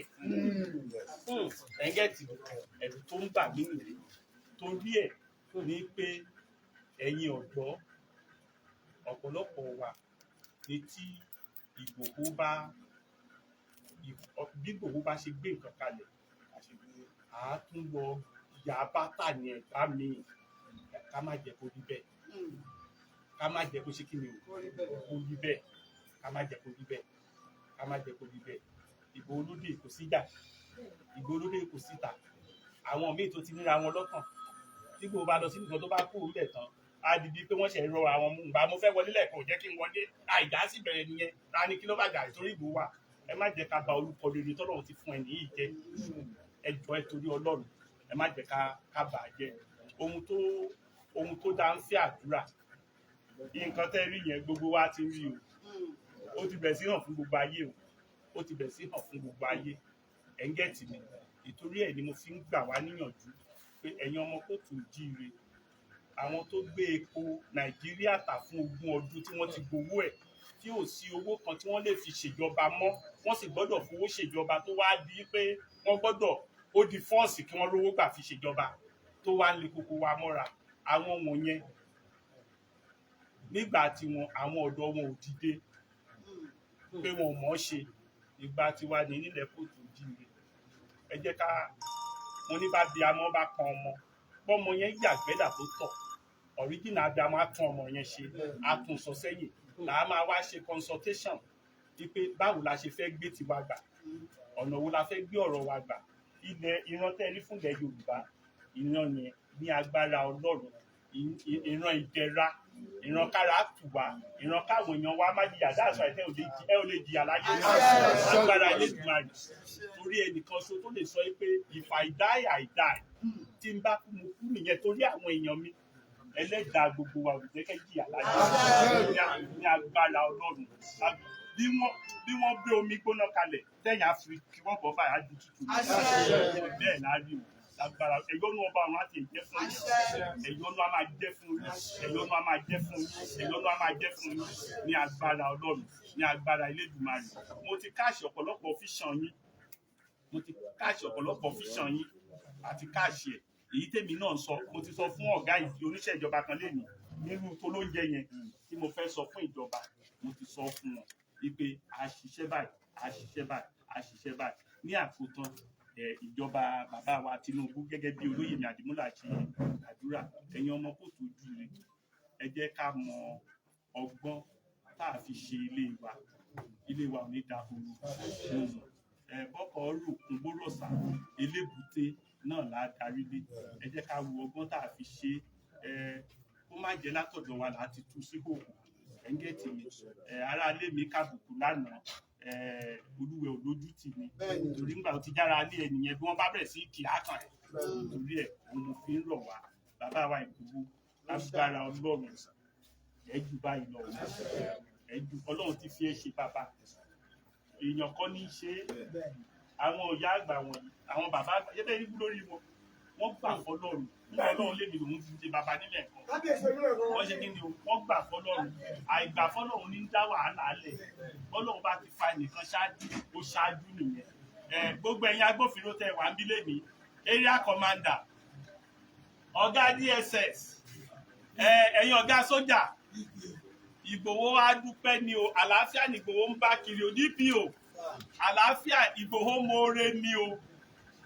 ẹ̀ńgẹ̀tì. Ẹ̀rù tó ń bà mí nìyí. Torí ẹ̀ ní pé ẹ̀yin ọ̀dọ́, ọ̀pọ̀lọpọ̀ wa ní tí Ìgbòho bá, bí Ìgbòho bá ṣe gbé nǹkan kalẹ̀, à á tún lọ yà bátà ní ẹ̀gbá mi. Ká má jẹ́ kó rí bẹ́ẹ̀, ká má jẹ́ kó ṣe kí ni o, kó rí bẹ́ẹ̀. Ká má jẹ́ kó rí bẹ́ẹ̀, ká má jẹ́ kó rí bẹ́ẹ̀. Ìbò olóde kò síjà, ìbò olóde kò síta. Àwọn míì tó ti níra wọn lọ́kàn, tí gbogbo bá lọ sí nìkan tó bá kú òun lẹ̀ tán, á di bíi pé wọ́n ṣe ń rọra àwọn mú gbà mo fẹ́ wọlé lẹ́ẹ̀kan, ò jẹ́ kí n wọlé. Àìdá sì bẹ̀rẹ̀ nìyẹn. Ta ni kí ló bá jà ìtorí ìbò wa? Ẹ má jẹ́ ká ba orúkọ rere tọ́lọ́run ti fún ẹ nìyí jẹ́. Ẹ jọ̀ọ́, ẹ torí Ọlọ́run, ẹ má jẹ́ ká bà á jẹ́. Ohun tó dá ń fẹ́ àdúrà, nǹkan tẹ́ rí yẹn, gbogbo wa ti rí o. Ó ti bẹ̀rẹ̀ sí hàn fún gbogbo ayé o, ó ti bẹ̀rẹ̀ sí hàn fún gbogbo ayé. Ẹ̀ ń get mi? Ìtorí ẹ̀ ni mo fi ń gbà wá níyànjú pé ẹ̀yin ọmọ kóòtù jíire, àwọn tó gbé epo Nàìjíríà tà fún 20 ọdún, tí wọ́n ti gbowó ẹ̀, tí ò sí owó kan tí wọ́n lè fi ṣèjọba mọ́, wọ́n sì gbọ́dọ̀ fowó ṣèjọba, tó wá di pé wọ́n gbọ́dọ̀ ó di force kí wọ́n rówó gbà fi ṣèjọba, tó wá ń le koko wa mọ́ra, àwọn wọ̀nyẹn, nígbà tiwọn, àwọn ọ̀dọ́ wọn ò dìde pé wọn ò mọ̀ ọ́ ṣe. Ìgbà tiwa ní nílẹ̀ kóòtù jíire. Ẹ jẹ́ ká mo ní bá bí amọ́ bá kan ọmọ, bọ́mọ yẹn yàgbẹ́dà tó tọ̀, ọ̀ríjìnà abiyamọ á tún ọmọ yẹn ṣe, á tún sọ sẹ́yìn. Là á máa wá ṣe consultation wípé báwo la ṣe fẹ́ gbé tiwa gbà, ọ̀nà wo la fẹ́ gbé ọ̀rọ̀ wa gbà. Ilẹ̀ ìran tẹ́ rí fúnlẹ̀ Yorùbá, ìran yẹn, ní agbára Ọlọ́run, ìran ìdẹ̀ra, ìran kára tù wá, ìran káwọn èèyàn wa má jìyà. Dáàsọ ẹ ò lè jìyà láyé, agbára Elédùmarè. Torí ẹnìkan ṣo tó lè sọ pé if I die, I die, tí n bá kú, mo kú nìyẹn, torí àwọn èèyàn mi, ẹlẹ́dàá gbogbo wa ò jẹ́ kẹ́ jìyà láyé ní agbára Ọlọ́run. Bí wọ́n gbé omi gbóná kalẹ̀, tẹ̀yìn á fi kí wọ́n bọ́ báyìí, á di tútù. Bẹ́ẹ̀ náà rí o, lágbára ẹ̀yọ́nú ọba ọ̀run á ti jẹ́ fún yín. Ẹ̀yọ́nú á máa jẹ́ fún yín, ẹ̀yọ́nú á máa jẹ́ fún yín, ẹ̀yọ́nú á máa jẹ́ fún yín ní agbára Ọlọ́run, ní agbára Elédùmarè. Mo ti catch ọ̀pọ̀lọpọ̀ vision yín, mo ti catch ọ̀pọ̀lọpọ̀ vision yín àti catch ẹ̀. Èyí tèmi náà sọ, mo ti sọ fún ọ̀gá oníṣẹ́ ìjọba kan lẹ́nu nínú tó lóúnjẹ yẹn tí mo fẹ́ sọ fún ìjọba. Mo ti sọ fún wọn wípé a ṣiṣẹ́ báyìí, a ṣiṣẹ́ báyìí, a ṣiṣẹ́ báyìí. Ní àkótán ẹ, ìjọba bàbá wa Tinubu, gẹ́gẹ́ bí olóyè mi Àdìmúlà ṣe àdúrà, ẹ̀yin ọmọ kóòtù ojúire, ẹ jẹ́ ká mọ ọgbọ́n tá a fi ṣe ilé wa. Ilé wa ò ní dahoro. Mo mọ̀ ẹ, bọ́kọ̀ ròkun bórọ̀sà, elébùté náà là á darí lé. Ẹ jẹ́ ká wo ọgbọ́n tá a fi ṣe ẹ, kó má jẹ́ látọ̀dọ̀ wa là á ti tú sí hòhò. Ẹ̀ ń get mi? Ẹ ará ilé mi kàbùkù lánàá. Ẹ olúwẹ̀ ò lójú tì mí, torí nígbà tó ti jára ilé ẹnìyẹn, bí wọ́n bá bẹ̀rẹ̀ sí kì á kàn ẹ̀. Torí ẹ̀ òun mo fi ń rọ̀ wá, bàbá wa Ìgbòho, lágbára Ọlọ́run, ẹ jù báyìí lọ. Ẹ jù. Ọlọ́run ti fi ẹ́ ṣe bàbá. Èèyàn kan ní í ṣe é. Àwọn ìyá àgbà wọ̀nyí, àwọn bàbá àgbà yẹ́bẹ̀ ní lórí wọn, wọ́n gbà fọlọ́run. Nígbà Ọlọ́run lèmi lòun fi ṣe bàbá nílẹ̀ kan, wọ́n ṣe kí ni o, wọ́n gbà fọlọ́run. Àìgbà fọlọ́run ní ń dá wàhálà lẹ̀. Ọlọ́run bá ti fa ẹnìkan ṣáájú, ó ṣáájú nìyẹn. Ẹ gbogbo ẹ̀yin agbófinró tẹ wà ń bí lèmi, area commander, ọ̀gá DSS, ẹ ẹ̀yin ọ̀gá sójà, Ìgbòho wa dúpẹ́ ni o. Àlàáfíà ní Ìgbòho ń bá kiri o. DPO, àlàáfíà Ìgbòho moore ni o.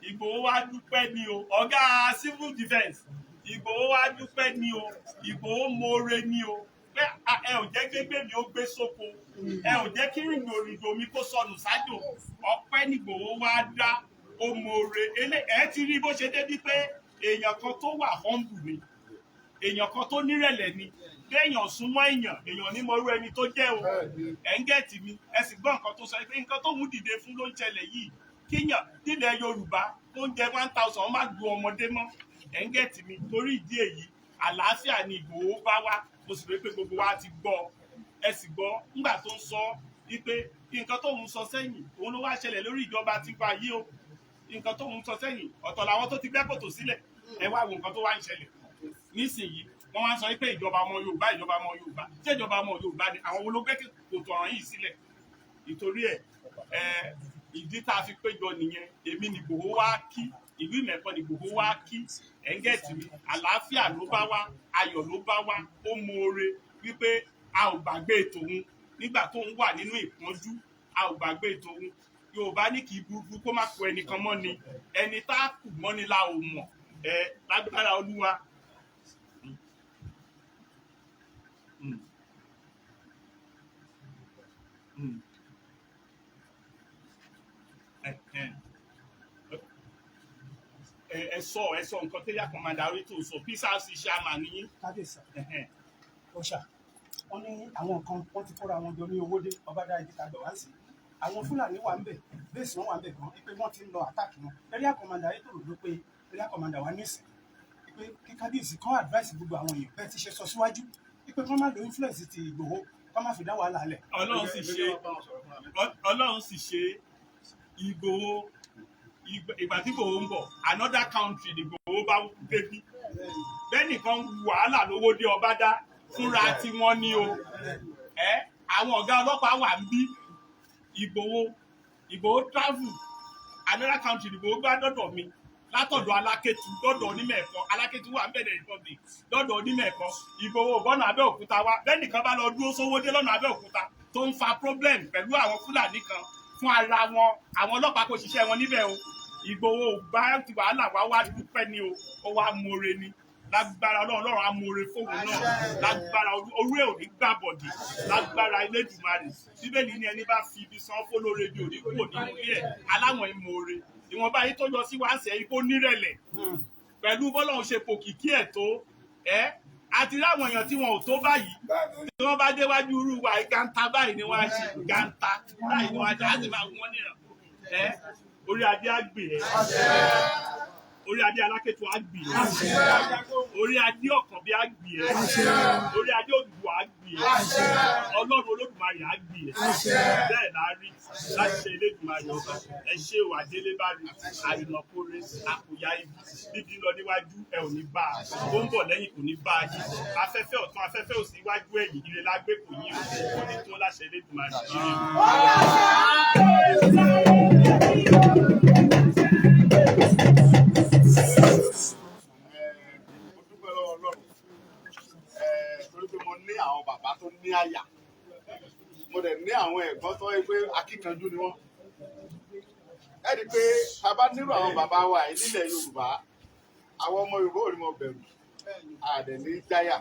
Ìgbòho wa dúpẹ́ ni o. Ọ̀gá civil defence, Ìgbòho wa dúpẹ́ ni o. Ìgbòho moore ni o pé ẹ ò jẹ́ gbégbé mi ó gbé sóko, ẹ ò jẹ́ kí rìndòrìndò mi kó sọnù sájò. Ọpẹ́ ní Ìgbòho wa dá, ó moore. Ẹ ti rí bó ṣe débi pé èèyàn kan tó wà humble ni, èèyàn kan tó nírẹ̀lẹ̀ ni. Béèyàn súnmọ́ èèyàn, èèyàn ní mọrú ẹni tó jẹ́ o. Ẹ̀ ń get mi? Ẹ sì gbọ́ nǹkan tó sọ pé nǹkan tó mú dìde fún ló ń ṣẹlẹ̀ yìí, kíyàn nílẹ̀ Yorùbá oúnjẹ 1,000 má gbó ọmọdé mọ́. Ẹ̀ ń get mi? Torí ìdí èyí, àlàáfíà ni Ìgbòho bá wá. Mo sì rí pé gbogbo wa ti gbọ́. Ẹ sì gbọ́ nígbà tó ń sọ wípé nǹkan tó ń sọ sẹ́yìn, òun ló wá ṣẹlẹ̀ lórí ìjọba tiwa yìí o. Nǹkan tó ń sọ sẹ́yìn, ọ̀tọ̀ làwọn tó ti gbẹ́ kòtò sílẹ̀. Ẹ wá wo nǹkan tó wá ń ṣẹlẹ̀ nísìnyí. Wọ́n wá ń sọ pé ìjọba ọmọ Yorùbá, ìjọba ọmọ Yorùbá. Ṣé ìjọba ọmọ Yorùbá ni àwọn olóògbé kòtò ọ̀ràn yìí sílẹ̀? Ìtorí ẹ̀ ẹ ìdí tá a fi péjọ nìyẹn. Èmi ní Ìgbòho wá kí, ìlú Ìmẹ̀kọ ní Ìgbòho wá kí. Ẹ̀ ń get mi? Àlàáfíà ló bá wá, ayọ̀ ló bá wá. Ó moore wípé a ò gbàgbé tòun nígbà tó ń wà nínú ìpọ́njú, a ò gbàgbé tòun. Yorùbá ní kì í burúkú kó má kó ẹnìkan mọ́ ni, ẹni tá a kù mọ́ ni la ò mọ̀. Ẹ lágbára Olúwa. Ẹ̀hẹ́n. Ẹ sọ nǹkan tẹ́yà commander orí tó sọ PCRC chairman ní yín. Kábíyèsí. Ẹ̀hẹ́n. Ọ̀ṣà wọn ní àwọn kan wọ́n ti kóra wọn jọ ní Owódé Ọbádá, ibi tá a gbà wá sí. Àwọn Fúlàní wà ń bẹ̀, bẹ́ẹ̀ sì wọ́n wà ń bẹ̀ gan pé wọ́n ti ń lọ attack wọn. Area commander Ayétòrò ló pé area commander wa nísìn pé kí kábíyèsí kọ́ advice gbogbo àwọn èèyàn bẹ́ẹ̀ ti ṣe sọ síwájú pé kán má lo influence ti Ìgbòho, kán má fi dá wàhálà lẹ̀. Ọlọ́run sì ṣe Ìgbòho. Ìgbà tí Ìgbòho ń bọ̀, another country ni Ìgbòho bá débí bẹ́ẹ̀ nìkan wàhálà lówó dé Ọbádá fúnra tí wọ́n ní o. Ẹ àwọn ọ̀gá ọlọ́pàá wà ń bí. Ìgbòho travel another country ni Ìgbòho bá dọ̀dọ̀ mi, látọ̀dọ̀ Alákétu dọ̀dọ̀ Onímẹ̀kọ. Alákétu wà ń Benin Republic, dọ̀dọ̀ Onímẹ̀kọ. Ìgbòho bọ́nà Abẹ́òkúta wá bẹ́ẹ̀ nìkan bá lọ dúró sówódé lọ́nà Abẹ́òkúta tó ń fa problem pẹ̀lú àwọn Fúlàní kan fún ara wọn. Àwọn ọlọ́pàá kò ṣiṣẹ́ wọn níbẹ̀ o. Ìgbòho bá ti wàhálà wá wá dúpẹ́ ni o. Ó wá more ni. Lágbára Ọlọ́run, Ọlọ́run á more fóun náà. Lágbára orí ẹ̀ ò ní gbàbọ̀dì lágbára Elédùmarè. Bíbélì ní ẹni bá fi ibi san fólóore bí òní kúrò nínú ilé ẹ̀ aláwọ̀n ìmoore. Ìwọ̀nba yìí tó yọ sí wa ń sẹ́ ikó nírẹ̀lẹ̀ pẹ̀lú bọ́lọ́run ṣe pòkìkí ẹ̀ tó ẹ́ àti láwọn èèyàn tí wọn ò tó báyìí, tí wọ́n bá déwájú irú wa yìí, gàǹtà báyìí ni wọ́n á ṣe, gàǹtà báyìí ni wọ́n á ṣe, á sì máa wọ́n níran ẹ́. Orí adé á gbè ẹ́, orí adé Alákẹ́tù á gbè ẹ́, orí adé Ọ̀kànbí á gbè ẹ́, orí adé Odùduwà á gbè ẹ́, Ọlọ́run Olódùmarè á gbè ẹ́. Bẹ́ẹ̀ la rí láti ṣe Elédùmarè ọba. Ẹ ṣé o. Àdélé bá rí àrìnàkóre àkòyá ibi bíbí lọ níwájú ẹ ò ní bá a, ó ń bọ̀ lẹ́yìn kò ní bá a yí. Afẹ́fẹ́ ọ̀tún, afẹ́fẹ́ òsì, iwájú, ẹ̀yìn, ire lágbé kò yí o. Kò ní tó láṣẹ Elédùmarè. Ire o. Mo dúpẹ́ lọ́wọ́ Ọlọ́run torí pé mo ní àwọn bàbá tó ní àyà, mo dẹ̀ ní àwọn ẹ̀gbọ́n tó yẹ pé akíkanjú ni wọ́n. Ẹ rí i pé tá a bá nírò àwọn bàbá wa yìí nílẹ̀ Yorùbá, àwọn ọmọ Yorùbá ò ní mọ bẹ̀rù àdẹ̀ ní jáyà.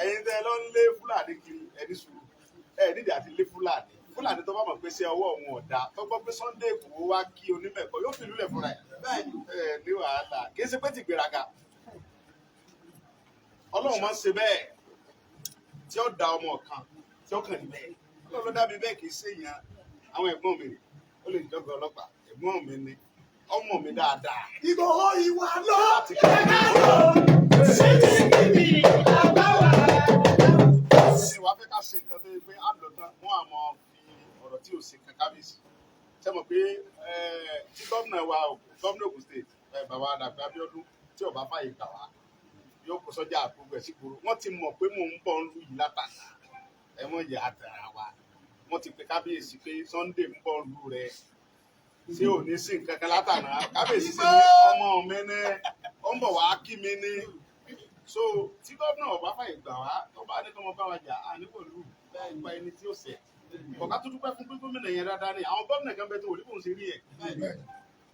Ẹ̀yin tẹ́ ẹ lọ ń lé Fúlàní kiri, ẹ ní sùúrù, ẹ nídìí àti lé Fúlàní. Fúlàní tó bá mọ̀ pé ṣé ọwọ́ òun ọ̀dà tó gbọ́ pé Sunday Igboho wá kí Onímẹ̀kọ, yóò fi ìlú lẹ̀ fúnra ẹ̀. Ẹ ní wàhálà, kì í ṣe pé tìgbéraga. Ọlọ́run máa ń ṣe bẹ́ẹ̀ tí ó da ọmọ kan tí ó kàn ní bẹ́ẹ̀. Ọlọ́run ló dábìí bẹ́ẹ̀, kì í ṣe èèyàn. Àwọn ẹ̀gbọ́n mi rè, ó lè jọ́gọ̀ ọlọ́pàá, ẹ̀gbọ́n mi ni ọmọ mi dáadáa. Ìgbòho ìwà lọ. Láti kọ́ ṣe wàá fẹ́ ká ṣe nǹkan tó yẹ pé á lọ tán, wọ́n á mọ fi ọ̀rọ̀ tí ò ṣe kan kábíyèsí. Ṣe mọ̀ pé tí gómìnà wa, gómìnà Ògùn State, bàbá Dàpọ̀ Abíọ́dún, tí ó bá fàyè gbà wá, yóò kó sọ́jà gbogbo ẹ̀ sí gbòòrò. Wọ́n ti mọ̀ pé mò ń bọ̀ ń lù yìí látàná. Ẹ mọ̀ yẹ àtàrà wa, wọ́n ti pe kábíyèsí pé Sunday ń bọ̀ ń lù rẹ̀, ṣé ò ní sí nǹkan kan látàná? Kábíyèsí sì ní ọmọ mi ní ó ń bọ̀ wá kí mi ní. So tí gómìnà ọba fàyè gbà wá, tó bá ní kí wọ́n bá wa jà á ní pẹ̀lú gba ẹni tí ó ṣẹ̀ ọ̀gá tó dúpẹ́ fún pé gómìnà yẹn dáadáa ni. Àwọn gómìnà kan bẹ tó wò ní bóun ṣe rí ẹ̀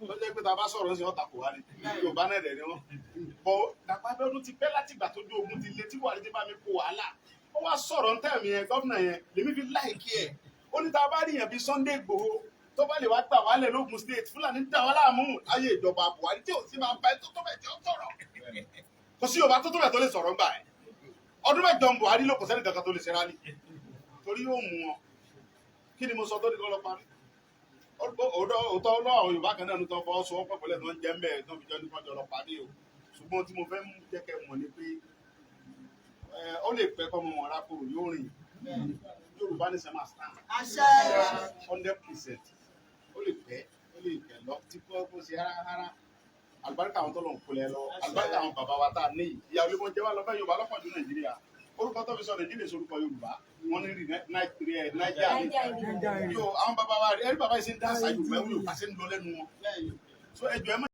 tó jẹ́ pé tá a bá sọ̀rọ̀ ń sìn ọ̀tà kò wá ní Yorùbá náà dẹ̀ ni wọ́n bọ̀. Dàpọ̀ Abíọ́dún ti pẹ́ láti ìgbà tó dé ogun ti le tí Buhari ti bá mi kó wàhálà, ó wá sọ̀rọ̀ ń tẹ̀mí yẹn, gómìnà yẹn lèmi fi láìkí ẹ̀. Ó ní tá a bá rí yẹn bí Sunday Igboho tó bá lè wá gbà wálẹ̀ lógun State, Fúlàní ń dà wá láàmú láyé ìjọba Buhari tí ò sí máa bá ẹ tó tó bẹ̀ tí ó sọ̀rọ̀. Kò sí Yorùbá tó tó bẹ̀ tó lè sọ̀rọ̀ ńgbà ẹ̀. Ọdún 8 ń Buhari ló kò sẹ́ni kankan tó lè ṣe rálì torí yóò mú wọn. Kí ni mo sọ tó ní kọ́ lọ parí òótọ́ ọlọ́? Àwọn Yorùbá kan náà ló tọ́ fọwọ́ sọ wọ́pọ̀ pẹ̀lú ẹ̀ tó ń jẹ́ mbẹ́ tó fi jọ ní kọjọ lọ parí o. Ṣùgbọ́n tí mo fẹ́ mú jẹ́ kẹ́ mọ̀ ni pé ó lè pẹ́ kọ́ mọ wọn rákòrò yóò rìn. Yorùbá ní sẹ́mà stand 100%. Ó lè pẹ́, ó lè pẹ́ lọ tí kò kó ṣe rárá. Àlùbáríkà àwọn tó lọ ń kulẹ̀ lọ, àlùbáríkà àwọn bàbá wa tá a ní yìí. Ìyá olè jẹ́ wá lọ fẹ́ Yorùbá lọ́pọ̀ ju Nàìjíríà. Orúkọ tó fi sọ Nàìjíríà sorúkọ Yorùbá, wọ́n ní rí Nàìjíríà yóò. Àwọn bàbá wa rí ẹrí bàbá yìí ṣe ń dá àṣà Yorùbá, Yorùbá ṣe ń lọ lẹ́nu wọn. So ẹjọ́ ẹ má